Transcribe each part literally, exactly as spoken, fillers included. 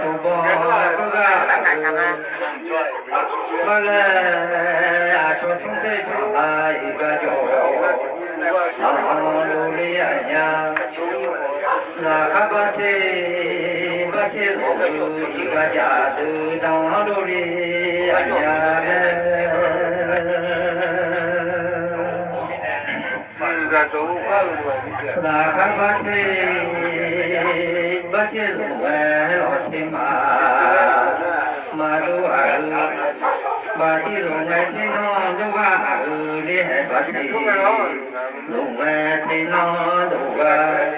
tov bawr keuv gar, ma laer aqcawq smr tser tsawrhaq iq gar jawr, aqanr lor ler aqnyar, laqkhaq bar tser bar tser lor-eu iq gar jaq deuq danq-anr lor ler aqnyar mae. Laqkhaq bar tser bar tser lor-aer lawq tser ma, maqdov ghaq-eu, baqdir lor ngae tser nanr dov ghaq-eu ler-aer baqdir lor ngae tser nanr dov ghaq.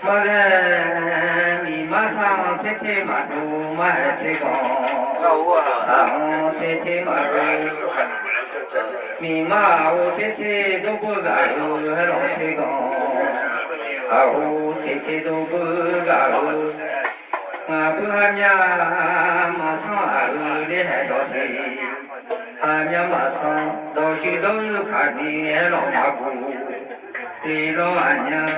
Ma laer miqmar sar-anr tser tser maqdov ma-aer tser ganq, sar-anr tser tser maqdov. Miqmar aqghof tser tser dov beu ghaq-eu aer lawq tser ganq, aqghof tser tser dov beu ghaq-eu. Ngaq beu ghawqmya maqsanr ghaq-eu ler-aer dawqsiq, ghawqmya maqsanr dawqsiq dawq-eu kaqni aer lawq maqguq. Lef lawr aqnyar,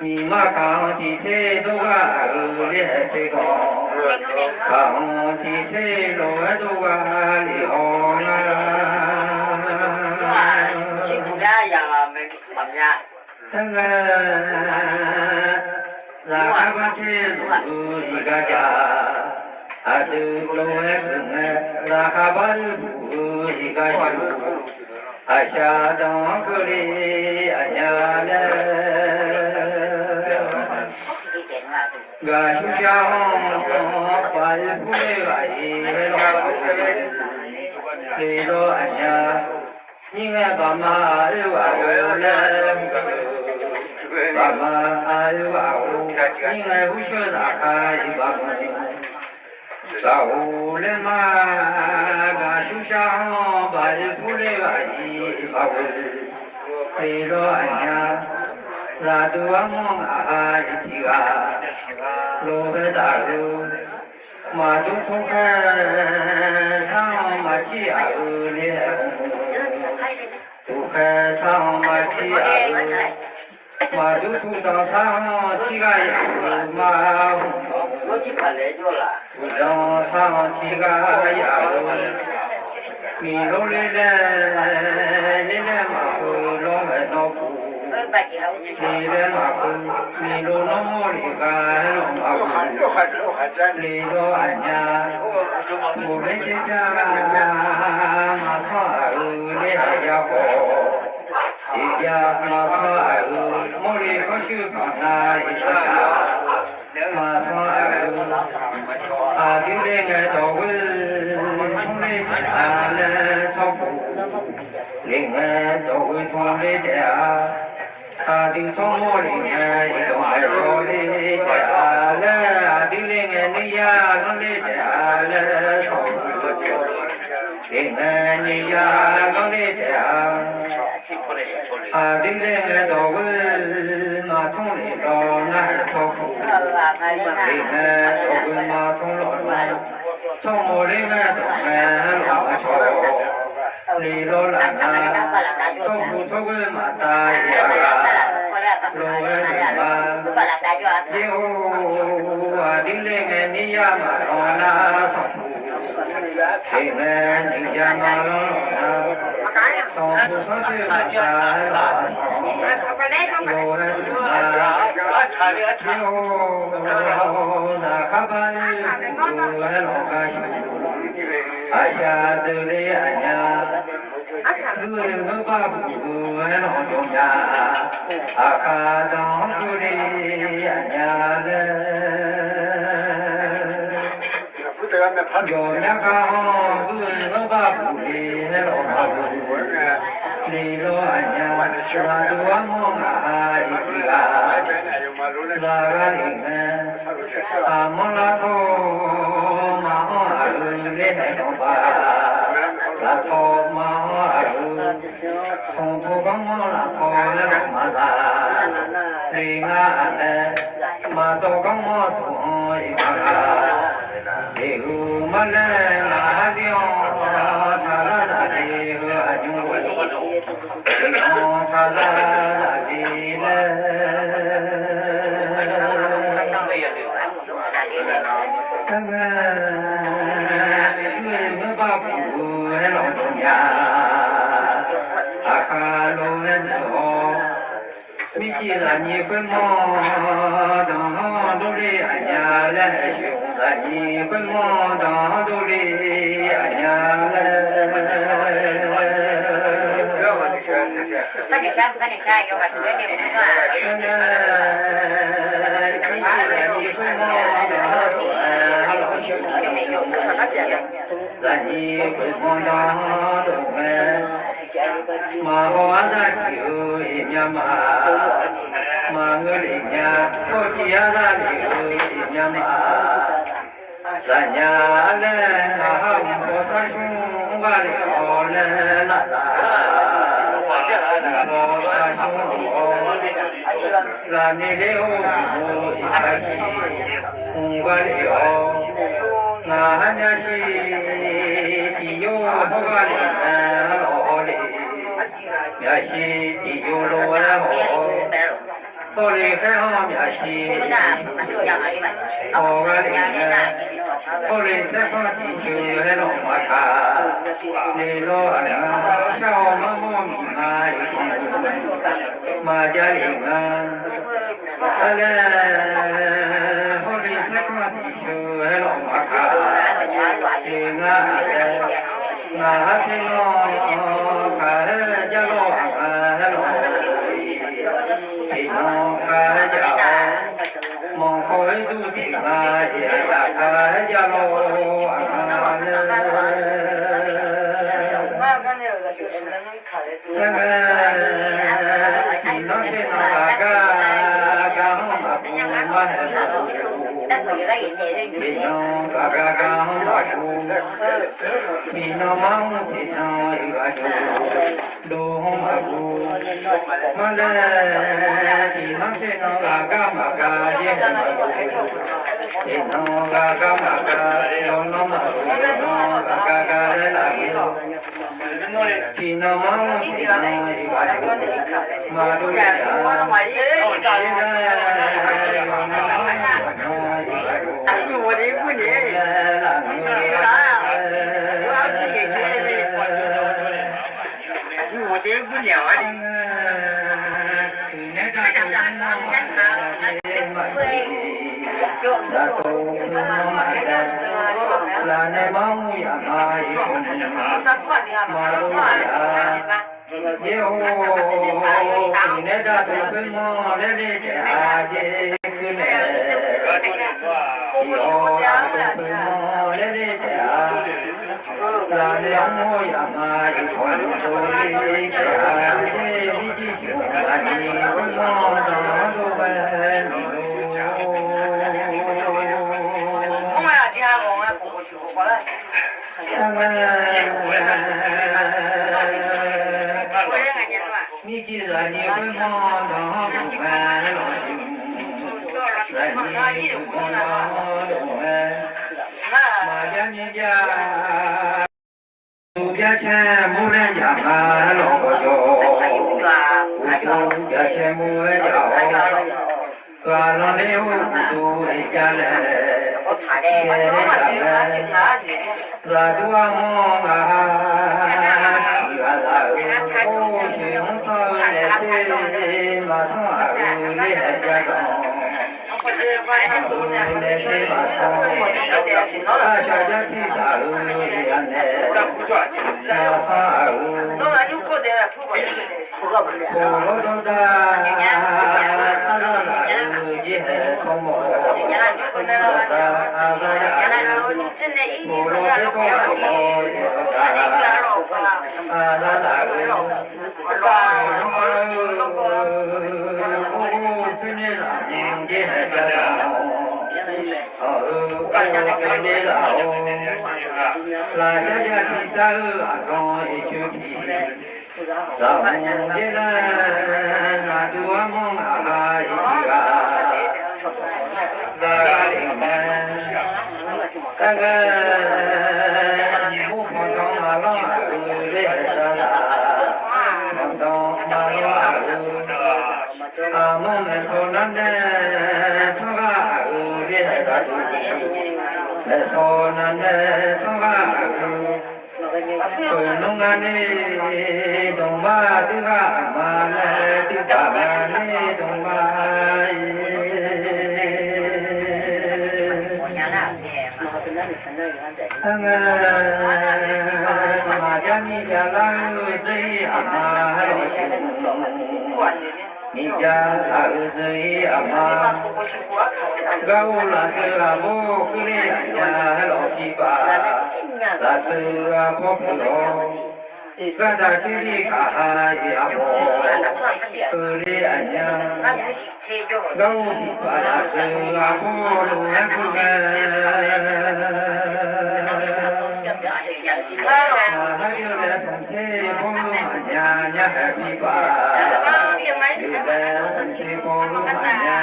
miqmar kaq-anr tiq tser dov ghaq-eu ler-aer tser ganq, kaq-anr tiq tser lor-aer dov ghaq lef-awr nga. Aer ngae, laqkhaq bar tser lor-eu iq gar jaq, aqdui lof-aer guiq ngae, laqkhaq bar luf-eu iq gar jaq, aqshaq danq-anr keuvle aqnyar mae. Gaqshushar-anr baq-eu purler ghaq-iq aer lawq, lef lawr aqnyar, nyir ngae baqma aqoe ghaq-eu laer, baqma aqoe ghaq-eu, nyir ngae hursheu laqkhaq-iq baqma, ghaq-eu laer ma, gaqshushar-anr baq-eu purler ghaq-iq baqghoe, lef lawr aqnyar, zaqdui armawr ngaq-a iq tiq ghaq, lof-aer daq-eu Maqdur tmr khaer sar-anr maqcir aq-eu le-aer, tmr khaer sar-anr maqcir aq-eu, maqdur tmr danq sar-anr cirghar yaf-eu ma. Uqdan sar-anr cirghar yaf-eu, miqlor ler laer, ler laer maqkeuv lawr-aer nawr puq, ler laer maqkeuv, miqlor nawr mawr le ghaq-aer lawq maqkeuv, miqlor aqnyaf, mawr ler tser jar maqsanr aq-eu ler-aer ya khawf, tiqjav maqsanr aq-eu mawr le khawr shuir khanq nar-iq shaq, maqsanr aq-eu, aqdui le ngae dawq ghoer tmr ler taef-a laer tsawrkhof, le ngae dawq ghoer tmr ler taef-a, aqdui tsawrmawr le ngae iqdawq ngae dawq ler taef-a laer, aqdui le ngae nuiyar lanr ler taef-a laer, le ngae nuiyar lanr ler taef-a, aqdui le ngae dawq ghoer maqtmr le lawq nar-aer tsawrkhof, le ngae dawq ghoer maqtmr lawq nar, tsawrmawr ler ngae dawq ngae lawq maqcawq, le lawr laf nar, tsawrkhof tsawrghoer maqtav-ir-a ghaq, lof-aer le ma, ir-or, aqdui le ngae nuiyar maqlanr nar sanqpaq, le ngae nuiyar maqlanr lawq nar, sanqpaq sanrcoer maqtav-aer lawq-a sanq, lof-aer le ma, ir-or, zaqkhav bar-ir lof-aer lawq gar shaq, aqshaq deuq le aqnyaf, guir-eu ngeur bar buq-eu-aer lawq jawr nya, aqkar danq-anr keuvle aqnyaf laer, jawq myar kar-anr guir-eu ngeur bar buq le-aer lawq maqbuq, le lawr aqnyaf, zaqdeuq armawr ngaq-a iq tiq ghaq, zaqghar le ngae, aqmanr lar tawr maqanr aq-eu le-aer dawqbav, lafkawr maqanr aq-eu, smq tov garmanr lafkawr laer lawq maqzaq, le ngar-aq laer, maqtsawv garmanr smq-anr iq maqzaq, le-eu marlaer ngaq-anr ler-awr, taqlar zaqle-eu aqnymr-or, le-anr taqlar zaqle laer, aer ngae, guir-eu ngeur bar buq-eu-aer lawq jawr nya, aqkar lof-aer deuq-awr, mirciv zaqnyiq khoermawr danq-anr dovle aqnyaf laer, aer shoeq zaqnyiq khoermawr danq-anr dovle aqnyaf laer, mirciv zaqnyiq khoermawr danq-anr dov-aer, zaqnyiq khoermawr danq-anr dov-aer, maqhaw arzaq ciq-eu iqmya ma, maqngeur le nya, kawrciv arzaq le-eu iqmya ma, zaqnya laer ngaq ha mqpawf sar shmr mr gar le-awq laer lafzaq, mqpawf sar shmr-awr, zaqnyiq ler-or, mqpawf iqpar ciq mr gar le-awr, ngaq ha myavshiq tiq yawr hawr gar le-aer lawq-awr le, myavshiq tiq yawr lof-aer hawr-awr, hawr le khaer-anr myavshiq tiq yawr hawr gar le-aer, hawr le tsaerkhanr tiq sheuq-aer lawq maqkaq, le lawr aqnga, shar-awr marmawr miqma iq tiq maqjav le nga, aer laer, hawr le tsaerkhanr tiq sheuq-aer lawq maqkaq, le ngar-aq laer, ngaq ha tser nawr kaq-aer jar lawr aqnga-aer lawq, tiq nan kaq-aer jar-awr, manqkawr-aer dur tiq nar-iq aqyaf kaq-aer jar lawr aqnga laer, aer ngae, tiq nan tser nan ghaq gar gar-anr maqbur mar haeq lawq. Tiqnan ghaqgar gar-anr maqdur, tiqnan mar-anr tiqnan iq ghaq shuq, dov-anr maqdur. Mar laer tiqnan tser nan ghaqgar maqgar yaer hae maqdur, tiqnan ghaqgar maqgar yawqnan maqdur, tiqnan ghaqgar gar laer laf mir-awr. Tiqnan mar-anr tiqnan iq ghaq shuq, maqdur lar-a. Lafnae mar-anr yaf ma iq khawf ni maqdur lar-a. Yaer-or, uqnaeq dawqtawv khoermawr laer le taef-a. Yaer khoer nae, iq-awr dawqtawv khoermawr laer le taef-a. Lafnae mar-anr yaf ma iq khawf ni maqdur lar-a. Yaer mirjir shuq-anr aqni khoermawr nan-anr dov ghae ni lor. Mirjir zaqnyiq khoermawr nan-anr dov ghae lawq siq. Zaqnyiq khoermawr nan-anr dov ghae. Maqbyav mibyav, uqbyav caer mur laer yaf ma lawq gawqjawq. Uqduq byav caer mur laer yaf-awr, ghaq lanr ler-or uqduq iq jav laer, shaer-aer taf laer, zaqdur armawr ngaq-a, tiq ghaq zaq-euq or, coeq-anr tsanr-eu naeq tser maqsanr aq-euq ler-aer jav-awq. Naeq tser maqsanr, arshaq jar tir taq-euq anaeq, maqsanr aq-euq. Bawqlawr dawrdav, arlar laf-euq jeqhaeq tsawrmawq, dawrdav arlar ya-euq, bawqlawr daer tsawrmawq-awr dawrdav, arlar laf-euq, bawqlawr-eu, or, or, khoernae laf-euq jeqhaeq jav-awq. Aq-euq, or, or, khoernae laf-awr, lafshar jar tiqdar-eu aqdan iqcoer tiq, zaqmq yaer nar, zaqdur armawr ngaq-a iq tiq ghaq, zaqghaq lef mae. Aer ngae, nyiq mur panqdan maqlanr aq-euq ler-aer zaqlaf, panqdan maqlanr aq-euq, aqmawr maeqsaw nar nae tsanr ghaq-euq ler-aer zaqduq, maeqsaw nar nae tsanr ghaq-euq, khoeq nmr ngar ni dmqma duir ghaq aqma nae duir taf ngar ni dmqma-ir. Aer ngae, maqjav mirjav lar-eu dzeur-ir aqma lawq siq. Mirjav lar-eu dzeur-ir aqma. Gharduq lafseuq aqbawr keuvle aqnya lawq tiq baf. Lafseuq aqbawr pyeuf-awr, gardaq tserli kaq-a iq aqbawr keuvle aqnya. Gharduq tiq baf lafseuq aqbawr lof-aer keuv ngae, maqhar yawlaeq sanqter bawr-eu maqnya nya haeq tiq baf. Yawlaeq sanqter bawr-eu maqnya.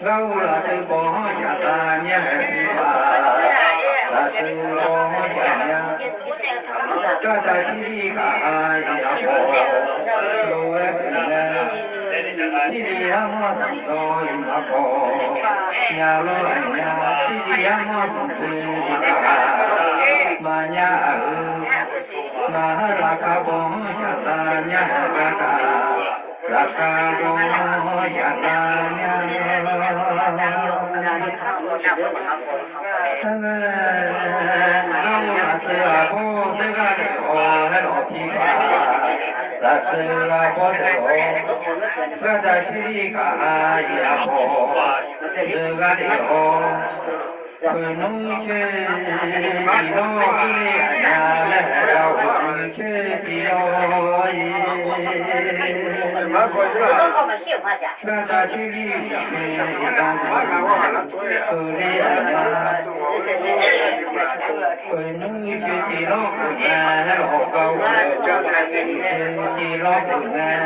Gharduq lafseuq bawq-anr shaqtaq nya haeq tiq baf. Lafseuq bawq-anr shaqnya. Gardaq tserli kaq-a iq aqbawr lof-aer keuv ngae, tserli armawr sanqdawq iq maqkawv nya lawr aqnya. Tserli armawr sanqdawq iq maqkawv maqnya aq-euq, maqhar laqkhaq bawq-anr shaqtaq nya haeq gardaq. Laqkhaq bawq-anr shaqtaq nya. Aer ngae, gharduq lafseuq aqbawr dzeur ghaq lef-awr aer lawq tiq baf. Lafseuq aqbawr taef-awr, gardaq tserli kaq-a iq aqbawr dzeur ghaq lef-awr, khoeq nmr coer tiq lawr keuvle aqnya laer haeq gharduq coer tiq lawr-ir. Garkawv coer-ir uqcoer iqnan, uqler aqnyaf, khoeqnmr coer tiq lawr khof ngae, laer lawq gar-eu, coer tiq lawr khof ngae,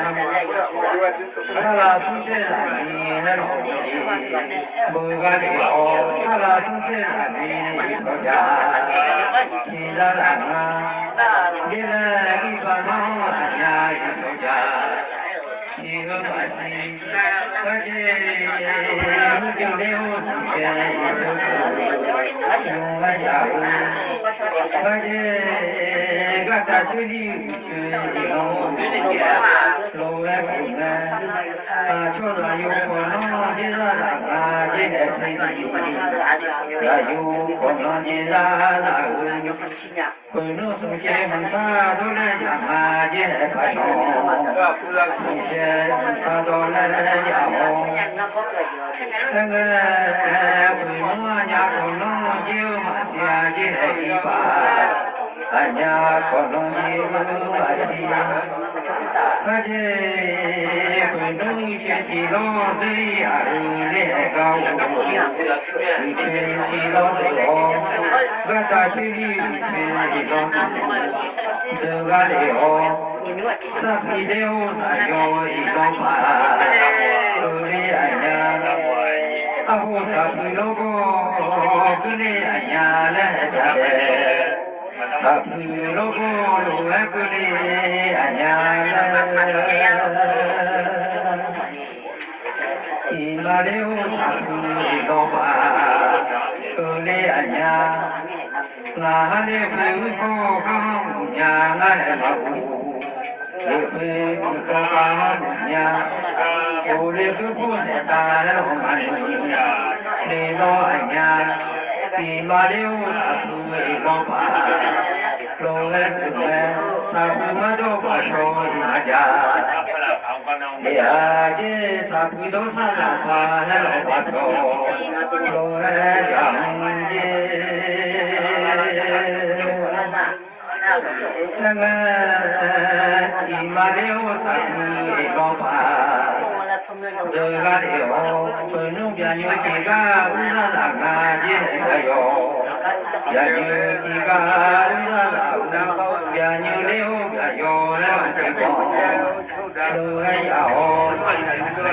saqlaq smr caer zaqmiq laer lawq jeq, beugar lef-awr, saqlaq smr caer zaqmiq iqtawq jaq, tiq lar laf nga, byaer laer ir ba nar aqnyaf iqtawq jaq, tiq heu maqsiq, garjae, murjeuq ler-awr smq caer iqtawq jaq, nymr lar jaq-eu, garjae, garkawv coer-ir uqcoer iqnan, lof-aer khof ngae, aqcawq zaqyo khawf nanr jaerzar zaq nga, jaer-aer tser ni, zaqyo khawf nanr jaerzar zaq-eu, khoeqnmr smq caer hmq tar dawrlaer jaq nga, jaer-aer paqshawq, smq caer hmq tar dawrlaer jaq-awr, aer ngae, khoeqnmr aqnyaf khawf nanr jaer-eu maqsiq-a, jaer-aer ir paq, aqnyaf khawf nanr jaer-eu maqsiq, garjae, khoeqnmr coer tiq lawr deur-ir aq-eu laer-aer gar-or, uqcoer tiq lawr deuq-awr, garkawv coer-ir uqcoer tiq lawr, deuq gar lef-awr, sarpiq daer-or saqyaw iqnan paq, keuvle aqnyaf, arhu taqpuiq lawrgawr keuvle aqnyaf laer-aer taqdaef, taqpuiq lawrgawr lof-aer keuvle aqnyaf laer, iqmaler taqpuiq iqnan paq, keuvle aqnyaf, ngaq ha ler poeq-eu kawr gar-anr uqnya ngar-aer maqghof, poeq-eu kawr gar-anr uqnya, ghofle kuir pur saeqtaq laer-awr maqnoeq, le lawr aqnyaf, iqmaler-or taqpuiq iqnan paq, lof-aer teuq mae, taqpuiq mardawr paqshawq iqnan jaq, iq-aq jaer taqpuiq dawrsar zaqpaq laer-awr paqshawq, lof-aer jaq-anr jaer, nar ngae, iqmaler-or taqpuiq iqnan paq, deuq gar lef-awr, khoeqnmr byaqnyoe tiqgar urzar zaq nga jaer-aer gaq yawq, byaqnyoe tiqgar urzar zaq-eu, byaqnyoe ler-or byaqyaw laer-awr tiqbanq, lof-aer yaf-awr,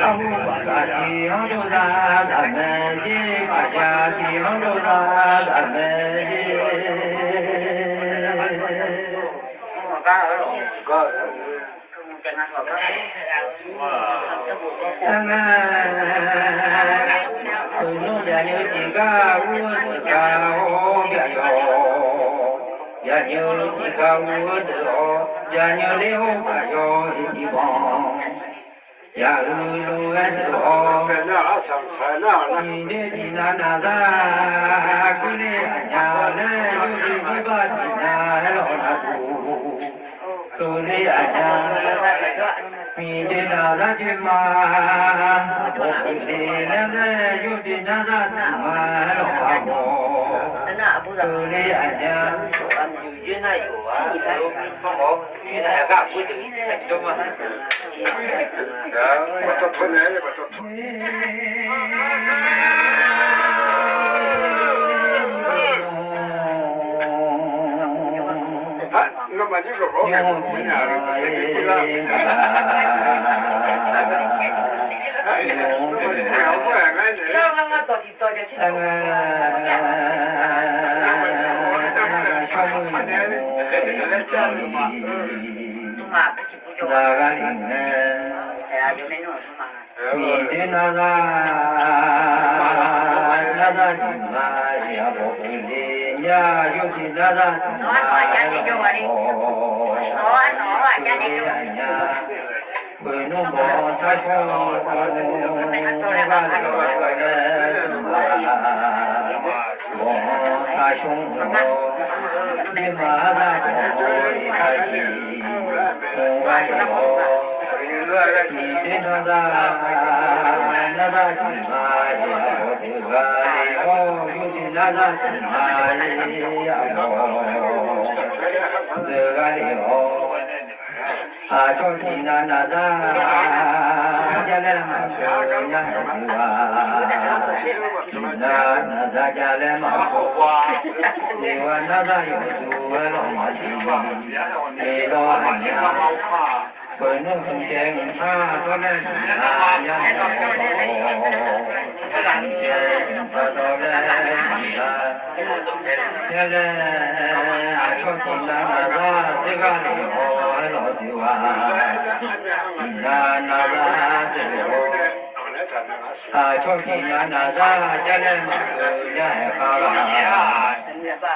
arhu baqgaq tiq-anr dovzar zaq mae jaer, baqya tiq-anr dovzar zaq mae jaer, aer ngae, khoeqnmr byaqnyoe tiqgar ur-eu deuq gar-awr byaqyaw, byaqnyoe tiqgar ur-eu deuq-awr, byaqnyoe ler-or byaqyaw-iq tiqbanq, yaq-eu lof-aer deuq-awr, miqdoe tiqnav naqzar keuvle aqnyaf laer, yawdoe birbar tiqnav laer-awr naqghof, keuvle aqnyaf, miqdoe naqzar joe ma, aqbawq huiqle nar laer, yawdoe naqzar tiq ma laer-awr aqbawq, keuvle aqnyaf, Zaqghaq lef ngae, miqdoe naqzar, naqzar tiq ma, aqbawq huiqle nya, yawdoe naqzar tiq ma, aqbawq huiqle nya, khoeqnmr bawq sar shmr, gar lef-awr laer, bawq sar shmr-awr, bima arzar bawq-awr iqtaq siq, gar lef-awr, tiqdoe naqzar, naqzar tiq ma, aqbawq deuq gar lef-awr, yawdoe naqzar tiq ma, aqbawq Deuq gha lef-awr, aqcawq tiqnav naqzar, yar laer maqkeuv yar haeq deuq-aq, tiqnav naqzar ja laer maqkeuv, tiqghaq naqzar yawqduq-aer lawq maqsiq, tiqdawq aqnyaf, beuqnmr smqsaev mqpar dawr laer siqlar yar haeq deuq-awq, smqsaev mqpar dawr laer siqlar yar laer, aqcawq tiqnav naqzar dzeurghaq lef-awr aerlawq deuq-aq, tiqnav naqzar deuq-awq, aqcawq tiqnav naqzar ja laer maqkeuv yar haeq kar ghaq,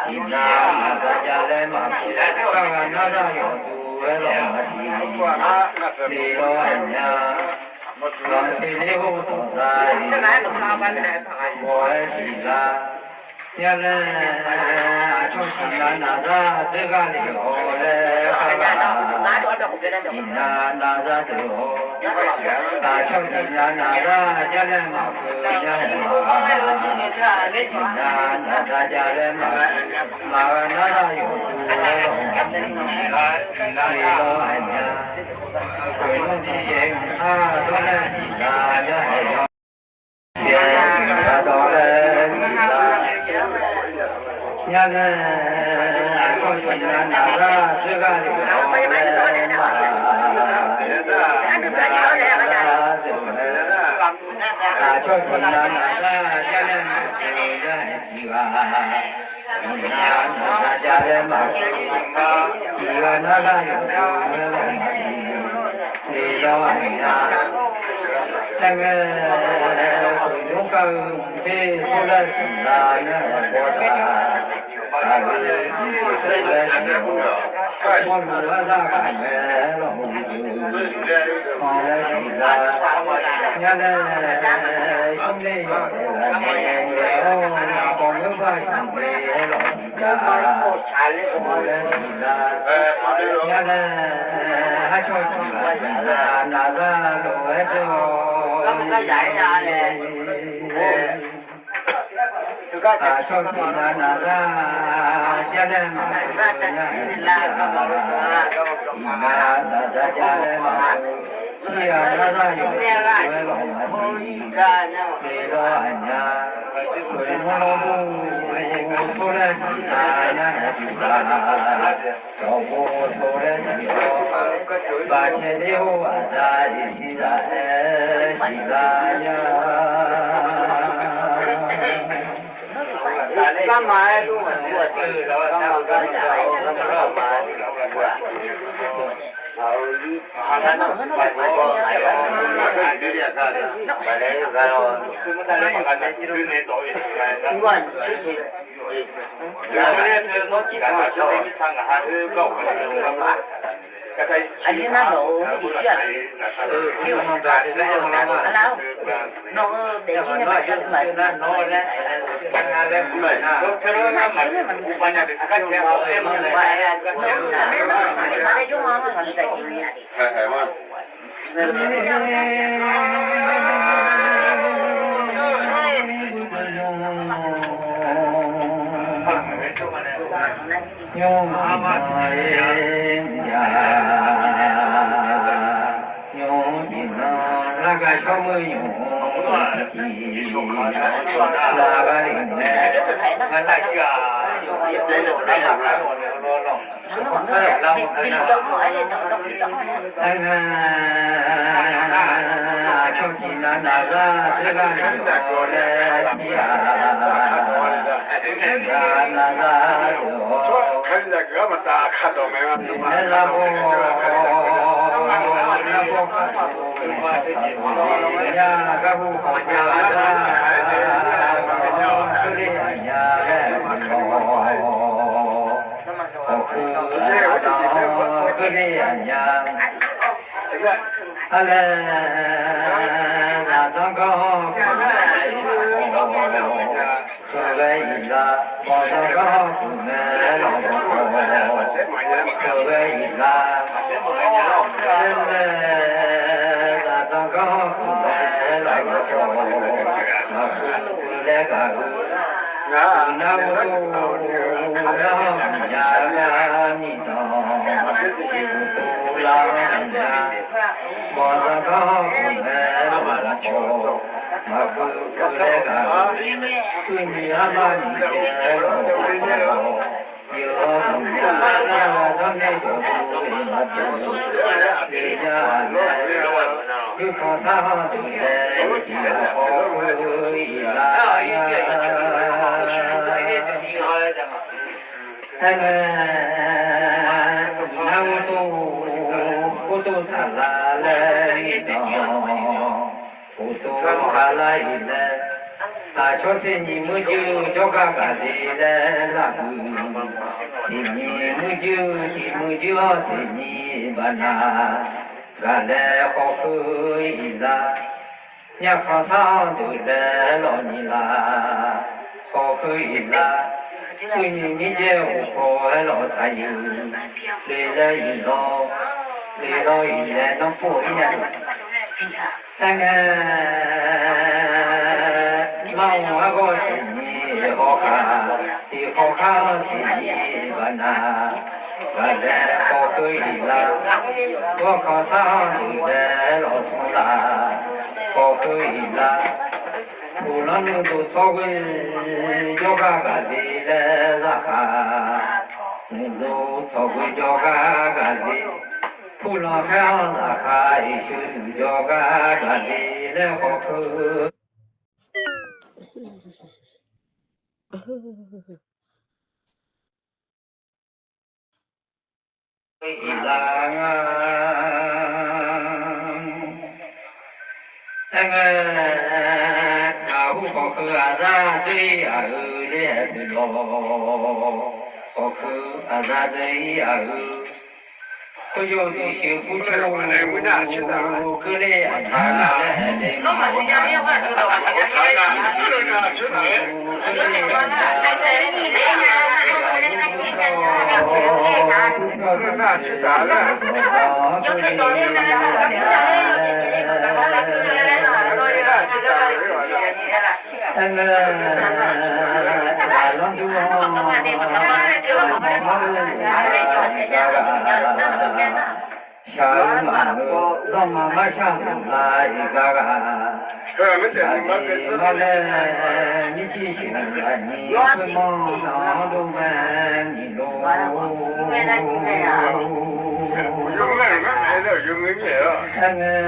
tiqnav naqzar ja laer maqkeuv kar ghaq naqzar yawqduq-aer lawq maqsiq, tiqdawq aqnyaf, lanqsiq ler-awr tawqzaq-iq, mawq-aer siqlar yar laer, aqcawq tiqnav naqzar dzeurghaq lef-awr laer kar ghaq, tiqnav naqzar deuq-awq, aqcawq tiqnav naqzar ja laer maqkeuv yar haeq ghaq, tiqnav naqzar ja laer maqkeuv, maqghaq naqzar yawqduq-aer lawq maqsiq, tiqdawq aqnyaf, beuqnmr smqsaev mqpar dawr laer siqlar yar haeq deuq-awq, tiqnav naqzar dawq laer siqlar yar laer, aqcawq tiqnav naqzar dzeurghaq lef-awr laer maqkeuv, tiqnav naqzar deuq-awq, aqcawq tiqnav naqzar ja laer maqkeuv yar haeq tiqghaq, tiqnav naqzar ja laer maqkeuv, tiqghaq naqzar yawqduq-aer lawq maqsiq, tiqdawq aqnyaf, aer ngae, khoeqdmr kar-eu mqter sawr laer siqlar yar haeq bawtaq, taq-eu mqter sawr laer siqlar, mawrluq lar zar ghaq ngae lawq maqsiq, mawr laer siqlar yar laer, smrler yawq taef-aer ngae-awr, aqbawq meurbaq shaqmae-aer lawq siqlar, mawr laer siqlar yar laer, aqcawq tiqnav naqzar lof-aer deur-awr, aqcawq tiqnav naqzar ja laer maqkeuv yar haeq tiqghaq, tiqnav naqzar ja laer maqkeuv, tiqghaq naqzar yawqduq-aer lawq maqsiq, tiqdawq aqnyaf, khoeqdmr lawrbo sawr laer siqlar yar haeq tiqghaq, dawqbo sawr laer siq-awr, baqcae ler-awr aqda iqsiq zaq-aer siqlar yar. Nymr, nymr tiqnan lar gar shawr meuq nymr tiqtiq lar gar le nae, ngar nar jir-aq, Aernar, aqcawq tiqnav naqzar dzeurghaq lef-awr laer tir-aq, naqzar dzeurghaq lef-awr, aer lar-awr, nya garhu kawqnya lar-awr, keuvle aqnya laer-awr, awq keuv aqda-awr keuvle aqnya. Arlae, zaqdanr gar hawr-eu keuqghae iqlar, bawqdanr gar hawr-eu keuqghae lawq, keuqghae iqlar. Arlae, zaqdanr gar hawr-eu keuqghae lawq, maqkeuv laer ghaq-eu Aer ngae, nar ur tov, ur tov taq la laer ir dan, ur tov khavlar-iq laer, aqcawq tser nyiq muir juir jawrgar gaqle laer laf-eu, tiq nyiq muir juir tiq muir juir-awr tiq nyiq baqnaq, gaqlae khawf khoer-iq lar. Myavkhanq sar-anr deuq laer lawq nyiq laf, khawf khoer-iq lar. Khoer nyiq mirjaev uqkhawf-aer lawq taqyuif, le laer iq lawr, le lawr-iq laer nanrpov-ir nya. Aer ngae, marmq argawr tiq nyiq hawkhav, tiq hawkhav-anr tiq nyiq baqnaq, gaqlae khawf khoer-iq lar. Ghawrkhanq sar-anr deuq laer lawq smr laf, khawf khoer-iq lar. Uqlanr nuidov tsawrghoer jawrgar gaqle laer laqkhaq, nuidov tsawrghoer jawrgar gaqle, uqlanq khaer-anr laqkhaq iqshuir nuiq jawrgar gaqle laer khawf khoer iq laf nga. Aer ngae, gaqhu khawf khoer aqzar dzoer-ir aq-eu ler-aer deuq lawq. Khawf khoer aqzar dzoer-ir aq-eu, khoeryoq duq sheuq pur cur keuvler aqtaq laer aer le ma. Aer ngae, aqlanr dur-anr, shaq-eu maqngeur, zanrma marshar maqlar-iq gar ghaq. Aqjeq mar laer, mircir sheuq aqnyir khoermanr tanq-anr dov mae nyiq lor. Aer ngae, Aer ngae,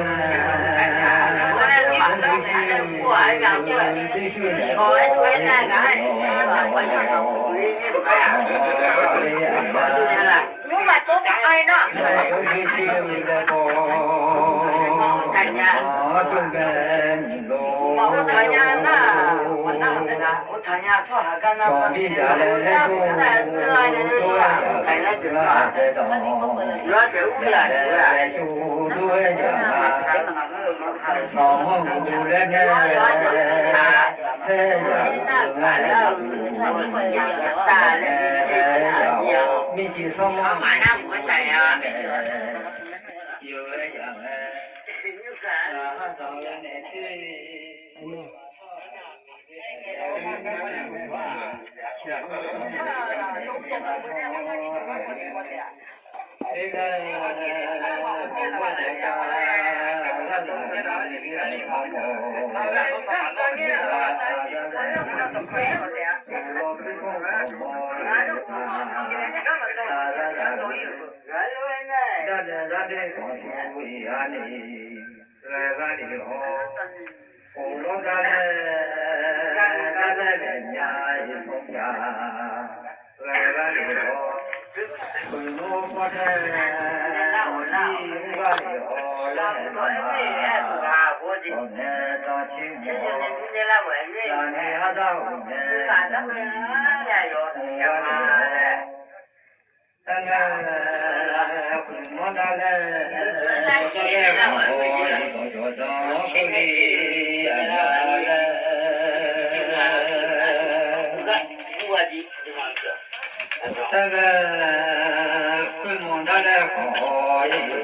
khoermanr dar laer khawf-awr ir-awr,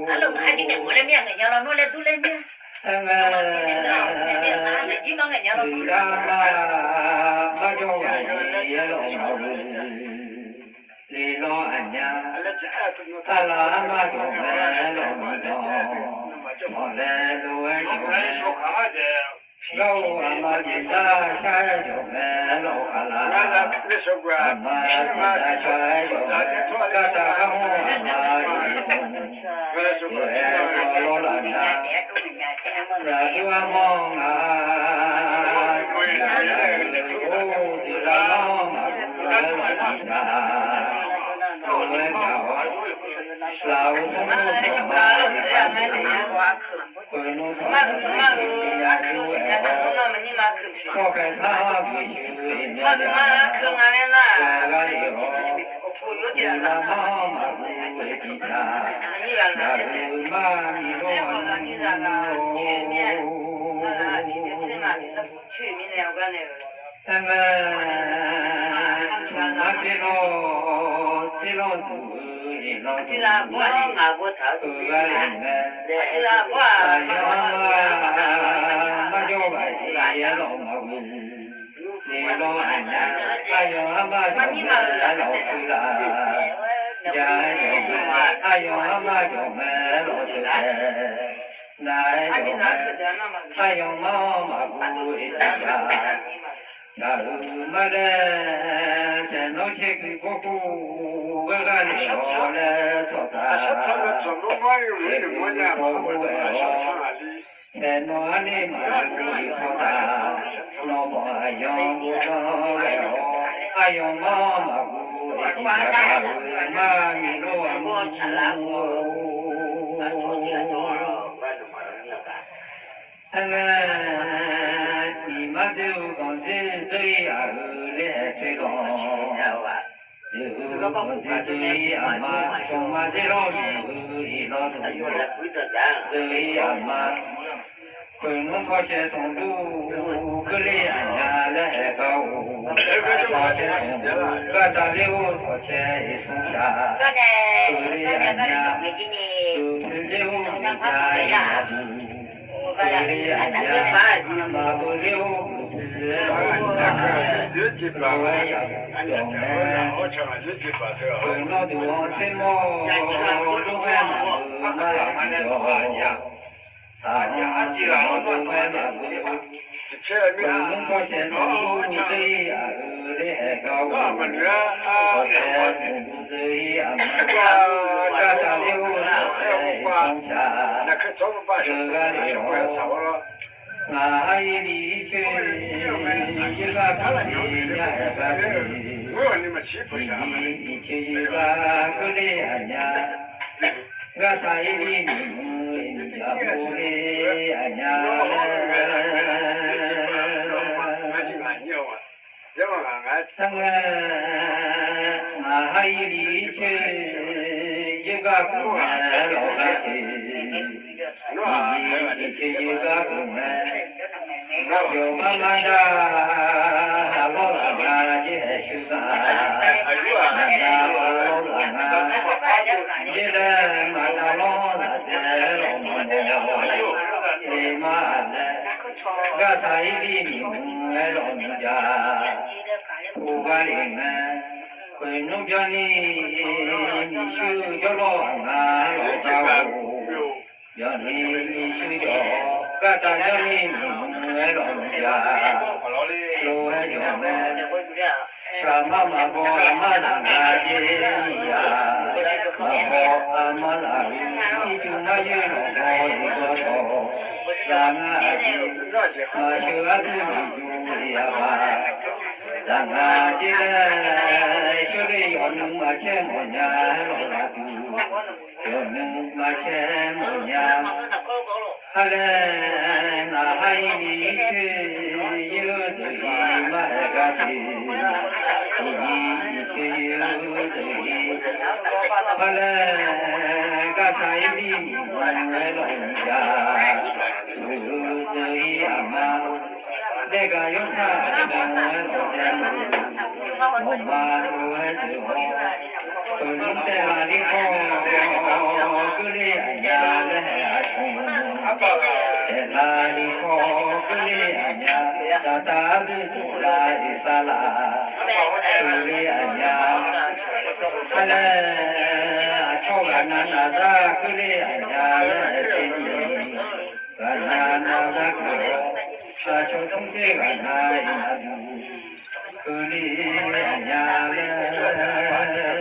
Arlawq, aqdui naeq mawf laer mir-a, ngaeq nya lawnmr laer dur laer mir-a. Naeq jir ma ngaeq nya lawnmr. Aqlaf armar jawq mae lawq muiq dawq, mawq laer lof-aer jawq mae. Gar-eu aqma jeq dar shar-aer jawq mae lawq khaqlaq. Aqma jeq dar shar-aer jawq mae. Gartaq kharmr aqma jeq dmq, jeq-aer jawr lawr laf nya. Lafdur armawr nga, or jeq lar-anr maqdur laer lawq nya. Aernar, tmqnar tser lawr, tser lawr duq-eu iqnan, aqdui ghaq bawr-aq, aqdui ghaq bawr-aq, aqyawf armar, marjawr ghaq-iq aerlawq maqghoe. Iqnan aqnyaf, aqyawf armar jawq mae aerlawq keuv laf, ja-aer jawq mae, aqyawf armar jawq mae aerlawq sheuqtae. Nar-aer jawq mae, aqyawf mar-awr maqghoe tiqjaq. Gaq-euq mar laer, saeqnawr caerkuiq bawrkuv gharghar lef-awr laer tsawrtaq, saeqkuiq bawrkuv-aer-awr, saeqnawr arnav maqghoe tawqtaq, nawmaf aqyawf ghovdanr ghae-awr, aqyawf mar-awr maqghoe tiqjaq, gaq-euq mar miqlor-aq, Aernar, miqmar dzer-eu ganqdzer dzeur-ir aq-eu laer-aer tser ganq, dzer-eu ganqdzer dzeur-ir aqma, cawqma dzer lawr miq-eu iqnan dawq, dzeur-ir aqma. Khoeqnmr tawshae sanqdur keuvler aqnya laer-aer gar-or, tawshae sanqdur gardav ler-or tawshae iqsmr shaq, keuvler aqnya, deuq poeq ler-or miqja iqnan duq, keuvler aqnya, maqbeuv ler-or deuq poeq ler-or miqja, lof-aer yaf yawq mae. Khoeqnan duq-anr tser mawr, lof-aer maqbeuv mar-aer tiqjawr, saqlanr tiqlanr lof-aer maqbeuv, khoeqnmr tawshae sanqdur dzeur-ir aq-eu laer-aer gar-or, tawshae sanqdur dzeur-ir aqma, gardav ler-or tawshae iqsmr shaq, deuq gar lef-awr, ngaq-aer ir ni coer, yawrgar baqni nya-aer gar-eu, iqni iqcoer yawrgar keuvler aqnya, garsaq ir ni miqmuiq-eu iqni jaq bovler aqnya laer. Aernar, ngaq-aer ir ni coer, yawrgar baqni lawq gar teq, iqni iqcoer yawrgar baqni, yawqmar mar dar, aqlawr ghaq nga jaer-aer shuir gar, aqlawr ghaq nga jaer laer maqdav lawr laf dzae lawq maqmawr, iqmar-aq laer, garsaq ir ni miqmuiq-aer lawq miqja, puq gar lef ngae, khoeqnmr byanni miqshuir jawrlawr aqnga lawq gar-or, byanni miqshuir jawr, gardav byanni miqmuiq-aer lawq miqja, lof-aer jawq mae. Shaqmar maqbaw aqmar zaqnga jaer miqya, maqbaw aqmar zaq-eu ircuf mar yoer lawq baw iqbaw tawq, zaqnga aqdui, maqsheuq arduq maqjur iqya baq, zaqnga jaer laer, shawr le yawqnmr maqcaer mawfnya-aer lawq laf duq, yawqnmr maqcaer mawfnya, ha laer, ngaq-aer ir ni coer, yawr deuq-ir mar-aer gar teq, iqni iqcoer yawr deuq-ir, ha laer, garsaq ir ni miqmuiq-aer lawq miqja, deuq-eu deuq-ir aqma, daegaq yawrsaq aqma-aer lawq dae-eu, mawqma lof-aer deuq-awr, khoeqnmr taev laf ni khawr, keuvler aqnya laer-aer aqcawq, taev laf ni khawr keuvler aqnya, daqtaq arduq tov laf iqsar laf, keuvler aqnya, ha laer, aqcawq ghaqna naqzar keuvler aqnya laer-aer tser ni, ghaqna naqzar keuvler, aqcawq smr tser ghaqna iqnaq duq, keuvler aqnya laer, ha laer,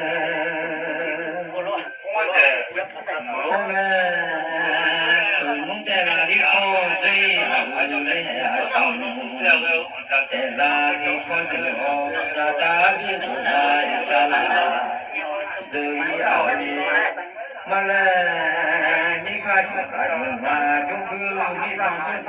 khoeqnmr taev laf ni khawr dzer-ir aqma laer-aer aqcawq, taev laf ni khawr dzer-awr, daqtaq arduq tov laf iqsar laf, dzer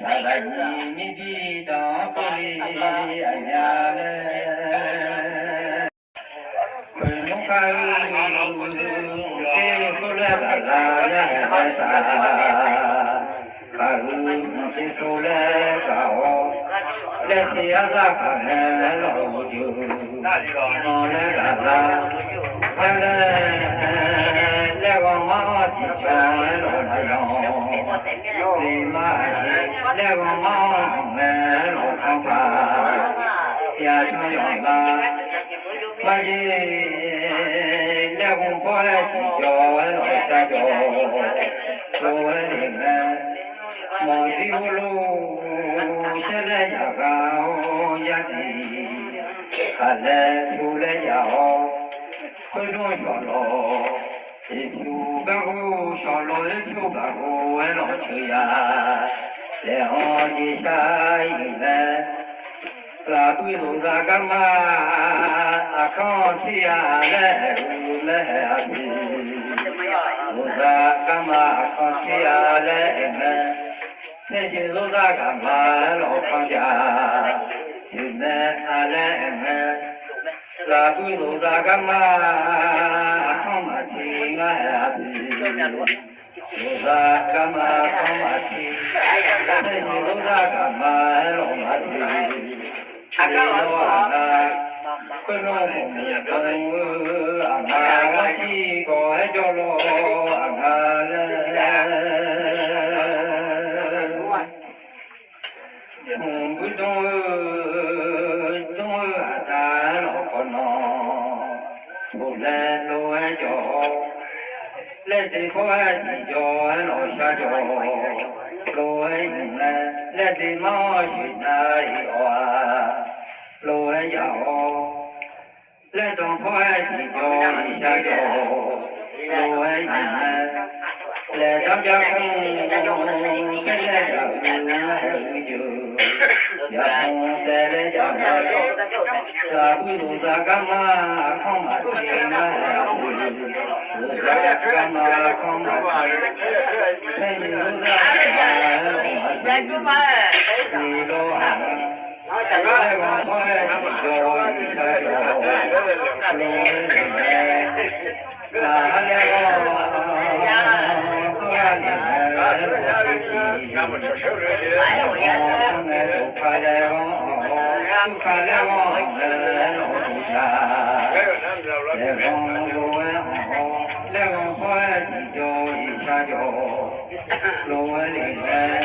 Saqlaq nyiq mir bi danq-anr keuvle aqmya laer, khoeqnmr kar-eu mqter sor laer gaqza laer haeq-aer saq, gaq-eu mqter sor laer gaq-awr, laer te arzaq gaq nae lawq jeuq, nan laer gaqza, par laer, laer ghanr mar-anr tiqjan-aer lawq nar yanr, tiq mar-aq jeq laer ghanr mar-anr ngae lawq kanr paq, tiq ghaq can yanq lar, marjeq laer ghanr pawr-aer tiqjawr-aer lawq shar jawr, lof-aer le ngae, mawq zir heulof shaer laer yaq ghaq-awr yar tiq, aqlaer tov laer yaq-awr, khoerdmr shawq lawq, tiqpyuq gar ghoe shawq lawq-aer pyur gaq ghoe-aer lawq ceuq ya, laeq-anr jeq shar-ir ngae, lafbui lof zaq garma, aqkanr tsir-a laer aer-eu laer aer-aq tiq, lof zaq garma aqkanr tsir-a laer aer ngae, taerjeq lof zaq gaqma-aer lawq kanr ja, tiq mae-a laer aer ngae, lafbui lof zaq garma, aqkanr maq tiq ngar aer-aq tiq, lof zaq garma aqkanr maq tiq, taerjeq lof zaq gaqma-aer lawq maq tiq, tiq lawr-aq nga, khoerlof mawq mawq-eu aqma-anr ciq gawq-aer jawr lawr-aq nga laer, mqbui dmr-eu, dmr-eu aqda-aer lawq khawf nan, tof laer lof-aer jawr, laer dzeq khawr-aer tiqjawr-aer lawq shar jawr, lof-aer iq ngae, laer dzeq mar-awr sheuq nar-iq awq-aq, lof-aer yaq-awr, laer danq khawr-aer tiqjawr iq shar jawr, lof-aer iq ngae, laeq danr jar kmr, laer laer jaq-eu nar-aer-eu jeuq, yaqkmr taev laer jaq-aer, lafbui lof zaq garma aqkanr maq tiq nar-aer-eu, lof zaq garma aqkanr maq tiq, taerjeq lof zaq garma-aer lawq maq tiq, tiq lawr-aq nga, laer ghanr pawr-aer tiqjawr iq shar jawr, lof-aer le ngae, zaq-aer laer ghanr, khoer-a le ngae, laer ghanr-awr, nae dawqka laer ghanr-awr, kurka laer ghanr-awq ngae lawq-eu ja, laer ghanr lof-aer anq-awr, laer ghanr pawr-aer tiqjawr iq shar jawr, lof-aer le ngae,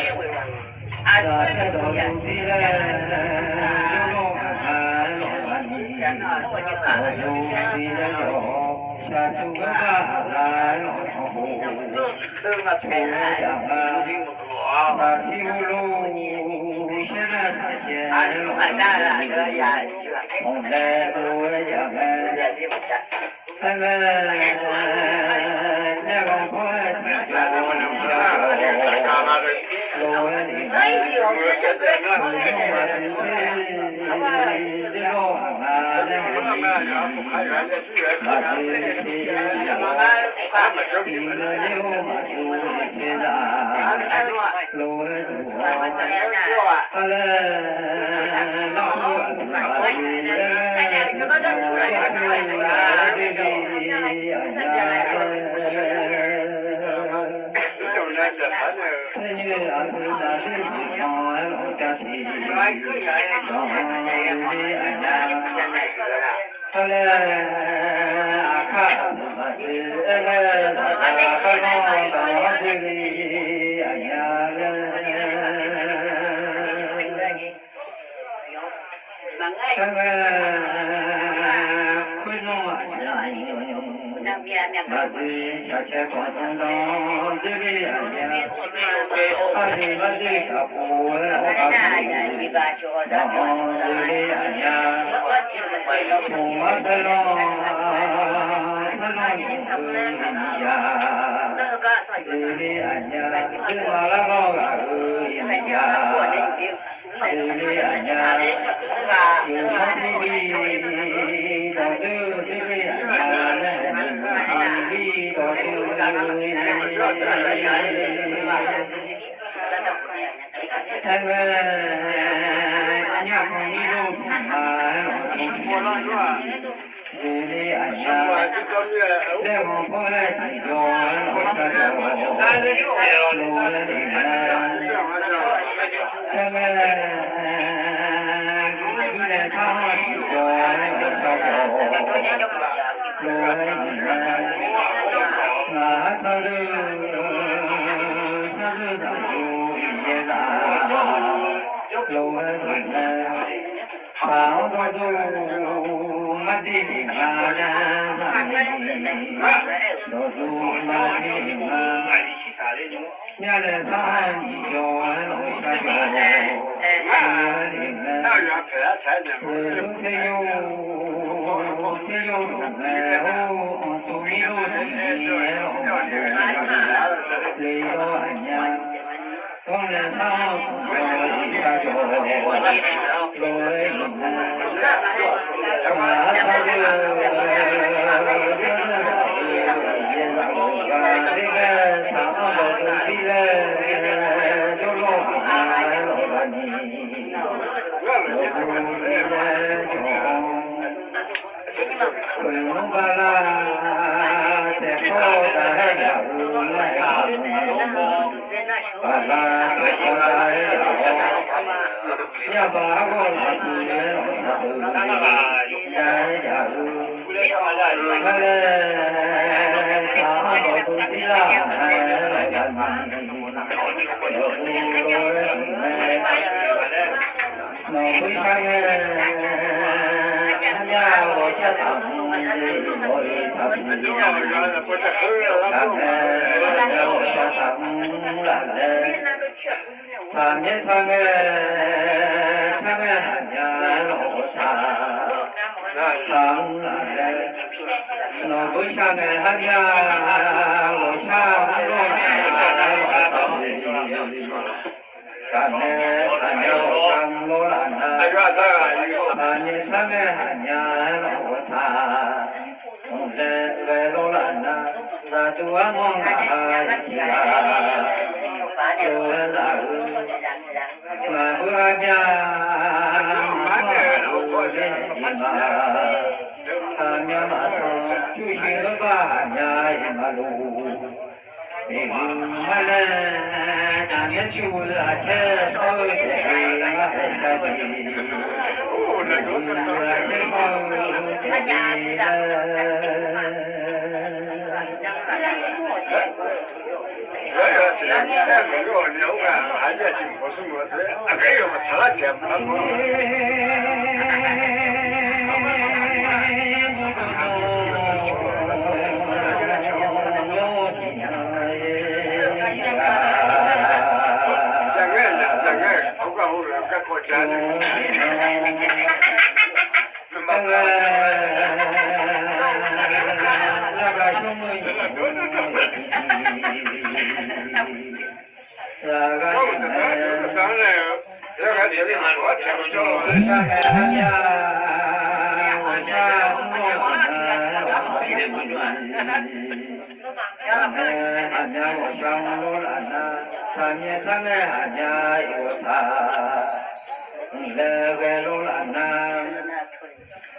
zaq tae dawqtsuif tiv laer, yawrlawr aqda-aer lawq maq ni, dawqtsuif tiv laer jawr, shaqtsuif gharbar aqda-aer lawq tanqkhof, tanqkhof-aer jaq nga, shaqtsuif heulof shaer nar shaqshaeq-aer lawq, tanqdae lof-aer jaq nga, aer ngae, laer ghanr pawr-aer tiqjawr iq shar jawr, lof-aer le ngae, maqdui tser, tser lawr-aq nga laer, maqdui tser, iqnan ler-awr maqdui tser zaq, lof-aer duq-awr, arlaer, larkhoer aqduimaf dui laer, aqduimaf dui laer, aqnya laer, taernyoer aqduimaf dui tiqnan-aer lawq jar tiq, danq-anr dui ler aqnya, arlaer, aqkar aqduimaf dui aer laer, zaqkar aqkar lanr danq-anr dui le aqnya laer, aer ngae, khoer nmr aqcawq maqdui shaqcae banq danq-anr dui le aqnya, arbi maqdui shaqpov-aer lawq aqduimaf dui le aqnya, mqmaq paerlanr, paerlanr nymq-eu iqnyaq, dui le aqnya, dui maqlar lanr ghaq-eu iqnyaq,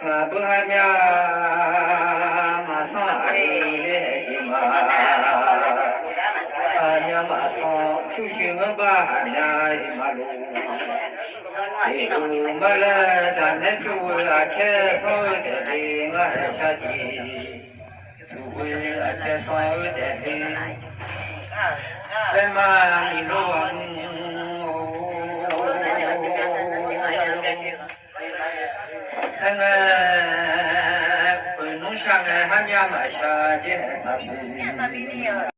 Maqbeuv har mya maqsanr aqli-aer jeq ma. Aqmyan maqsanr pyurshuir ngeurbar aqmyan-iq maqlof. Iqhuq marlaer daqnaeq pyur-eu aqcaer sanr-eu taef le ngar haeq shar jeq. Tuqghoe aqcaer sanr-eu taef le. Aerma iqlo-aq Aernae, khoeqnmr shar ngae har mya maqshaq jaer haeq taq pyeuf.